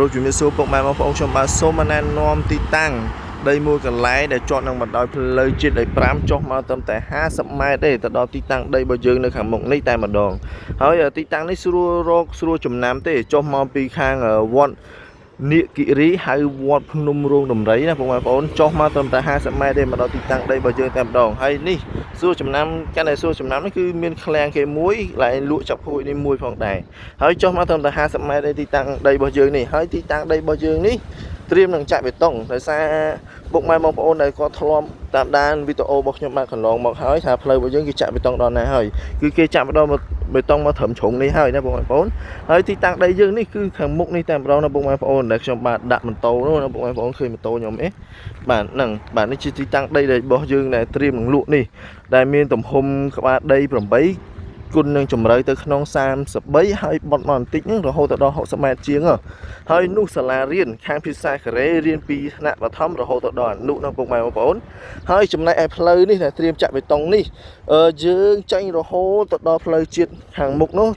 រោគជំរាបសួរពុកម៉ែបងប្អូនខ្ញុំបាទសូមណែនាំទីតាំងដីមួយកន្លែងដែលជាប់នឹងបណ្ដោយផ្លូវជាតិលេខ5ចុះមកត្រឹមតែ50ម៉ែត្រទេទៅដល់ទីតាំងដីរបស់យើងនៅខាងមុខនេះតែម្ដងហើយទីតាំងនេះស្រួលរកស្រួលចំណាំទេចុះមកពីខាងវត្តនាគគិរីហៅវត្តភ្នំរោងដំរីណាពុកម៉ែបងប្អូនចុះមកត្រឹមតែ50ម៉ែត្រទេមកដល់ទីតាំងដីរបស់យើងតែម្ដងហើយនេះស្រួលចំណាំកាន់តែស្រួលចំណាំនេះគឺមានឃ្លាំងគេមួយកន្លែងលក់ចាប់ហួយនេះមួយផងដែរ ហើយចុះមកត្រឹមតែ50ម៉ែត្រឯទីតាំងដីរបស់យើងនេះហើយទីតាំងដីរបស់យើងនេះត្រៀមនឹងចាក់បេតុងដោយសារពុកម៉ែបងប្អូនដែលគាត់ធ្លាប់តាមដានវីដេអូរបស់ខ្ញុំបានកន្លងមកហើយថាផ្លូវរបស់យើងគេចាក់បេតុងដល់ណាហើយគឺគេចាក់ម្ដងមកបេតុងមកត្រឹមជ្រុងនេះហើយណាបងប្អូនហើយទីតាំងដីយើងនេះគឺខាងមុខនេះតែម្ដងណាពុកម៉ែបងប្អូនដែលខ្ញុំបាទដាក់ម៉ូតូនោះណាពុកម៉ែបងប្អូនឃើញម៉ូតូខ្ញុំអេបាទហ្នឹងបាទនេះជាទីតាំងដីរបស់យើងដែលត្រៀមនឹងលក់នេះដែលមានទំហំក្បាលដី8គុណនឹងជម្រៅទៅក្នុង33ហើយបត់មកបន្តិចហ្នឹងរហូតទៅដល់60ម៉ែត្រជាងហ៎ហើយនោះសាលារៀនខាងភាសាកូរ៉េរៀនពីថ្នាក់បឋមរហូតទៅដល់អនុណាពុកម៉ែបងប្អូនហើយចំណែកឯផ្លូវនេះដែលត្រៀមចាក់បេតុងនេះយើងចេញរហូតទៅដល់ផ្លូវជាតិខាងមុខនោះ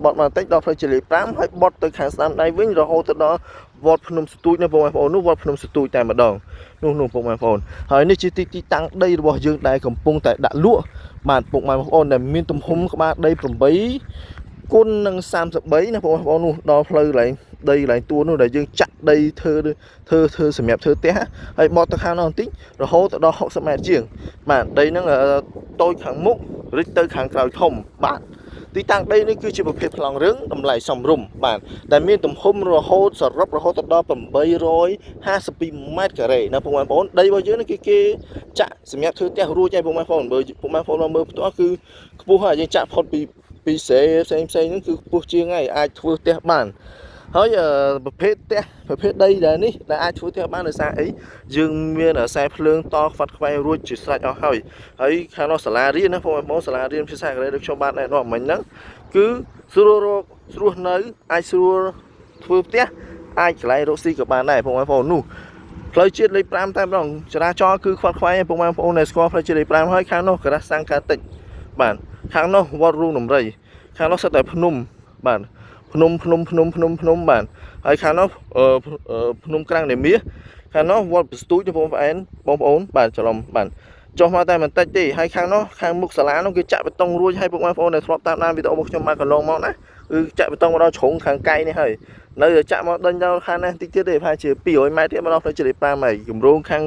បត់មកបន្តិចដល់ផ្លូវជាតិលេខ5ហើយបត់ទៅខាងស្ដាំដៃវិញរហូតទៅដល់វត្តភ្នំស្ទូចណាពុកម៉ែបងប្អូននោះវត្តភ្នំស្ទូចតែម្ដងនោះនោះពុកម៉ែបងប្អូនហើយនេះជាទីតាំងដីរបស់យើងដែលកំពុងតែដាក់លក់ បាទពុកម៉ែបងប្អូនដែលមានទំហំក្បាលដី8គុណនឹង33ណាបងប្អូននោះដល់ផ្លូវកន្លែងដីកន្លែងទួនោះដែលយើងចាក់ដីធ្វើធ្វើធ្វើសម្រាប់ធ្វើផ្ទះហើយបត់ទៅខាងនោះបន្តិចរហូតទៅដល់60ម៉ែត្រជាងបាទដីហ្នឹងតូចខាងមុខរិចទៅខាងក្រោយធំបាទទីតាំងដីនេះគឺជាប្រភេទប្លង់រឹងតម្លៃសមរម្យបាទដែលមានទំហំរហូតសរុបរហូតទៅដល់852ម៉ែត្រការ៉េណាពុកម៉ែបងប្អូនដីរបស់យើងនេះគឺគេ ចាក់សម្រាប់ធ្វើផ្ទះរួចហើយពុកម៉ែបងប្អូនបើពុកម៉ែបងប្អូនមកមើលផ្ទាល់គឺខ្ពស់ហើយយើងចាក់ផុតពីពីស្រែផ្សេងផ្សេងហ្នឹងគឺខ្ពស់ជាងហើយអាចធ្វើផ្ទះបានហើយប្រភេទផ្ទះប្រភេទដីដែលនេះដែលអាចធ្វើផ្ទះបានដោយសារអីយើងមានខ្សែភ្លើងតខ្វាត់ខ្វែងរួចជាស្រេចអស់ហើយហើយខាងនោះសាលារៀនណាពុកម៉ែបងប្អូនសាលារៀនភាសាកូរ៉េដូចខ្ញុំបានណែនាំមិញហ្នឹងគឺស្រួលរកស្រួលនៅអាចស្រួលធ្វើផ្ទះអាចកន្លែងរកស៊ីក៏បានដែរពុកម៉ែបងប្អូននោះ ផ្លូវជាតិលេខ5តែម្ដងចរាចរណ៍គឺខ្វាត់ខ្វែងឯពុកម៉ែបងប្អូនដែលស្គាល់ផ្លូវជាតិលេខ5ហើយខាងនោះក្រាស់សាំងកាតិចបាទខាងនោះវត្តរូងដំរីខាងនោះសិតតែភ្នំបាទភ្នំភ្នំភ្នំភ្នំភ្នំបាទហើយខាងនោះភ្នំក្រាំងនេមាសខាងនោះវត្តស្ទូចបងប្អូនបងប្អូនបាទច្រឡំបាទចុះមកតែបន្តិចទេហើយខាងនោះខាងមុខសាលានោះគឺចាក់បេតុងរួចហើយពុកម៉ែបងប្អូនដែលធ្លាប់តាមដានវីដេអូរបស់ខ្ញុំមកកន្លងមកណាគឺចាក់បេតុងមកដល់ជ្រុងខាងកៃនេះហើយ នៅតែចាក់មកដេញដល់ខាងនេះតិចទៀតទេប្រហែលជា200ម៉ែត្រទៀតមកដល់ផ្លូវជាតិលេខ5ហើយគម្រោងខាង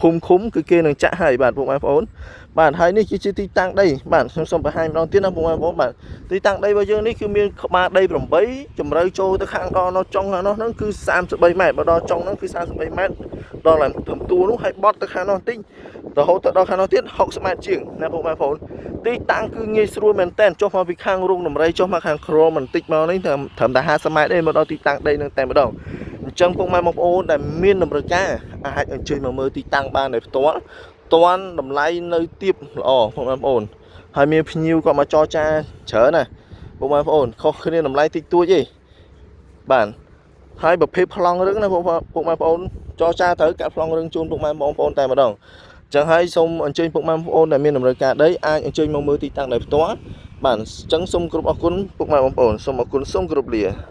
ភូមិឃុំគឺគេនឹងចាក់ហើយបាទពុកម៉ែបងប្អូនបាទហើយនេះគឺជាទីតាំងដីបាទខ្ញុំសូមបង្ហាញម្ដងទៀតណាពុកម៉ែបងប្អូនបាទទីតាំងដីរបស់យើងនេះគឺមានក្បាលដី8ជម្រៅចូលទៅខាងដល់នោះចុងខាងនោះហ្នឹងគឺ33ម៉ែត្របើដល់ចុងហ្នឹងគឺ33ម៉ែត្រដល់ឡើងធំទួនោះហើយបត់ទៅខាងនោះបន្តិចរហូតទៅដល់ខាងនោះទៀត60ម៉ែត្រជាងណាពុកម៉ែបងប្អូនទីតាំងគឺងាយស្រួលមែនតើចុះមកពីខាងរោងដំរីចុះមកខាងក្រមបន្តិចមកនេះត្រឹមតែ50ម៉ែត្រទេមកដល់ទីតាំងដីនឹងតែម្ដងអញ្ចឹងពុកម៉ែបងប្អូនដែលមានតម្រូវការអាចអញ្ជើញមកមើលទីតាំងបានដោយផ្ទាល់តាន់តម្លៃនៅទៀបល្អពុកម៉ែបងប្អូនហើយមានភ្ញៀវក៏មកចរចាច្រើនណាពុកម៉ែបងប្អូនខុសគ្នាតម្លៃតិចតួចទេបាទហើយប្រភេទប្លង់រឹងណាពុកពុកម៉ែបងប្អូនចរចាត្រូវកាត់ប្លង់រឹងជូនពុកម៉ែបងប្អូនតែម្ដងចឹងហើយសូមអញ្ជើញពុកម៉ែបងប្អូនដែលមានតម្រូវការដីអាចអញ្ជើញមកមើលទីតាំងដោយផ្ទាល់បាទអញ្ចឹងសូមគោរពអរគុណពុកម៉ែបងប្អូនសូមអរគុណសូមគោរពលា។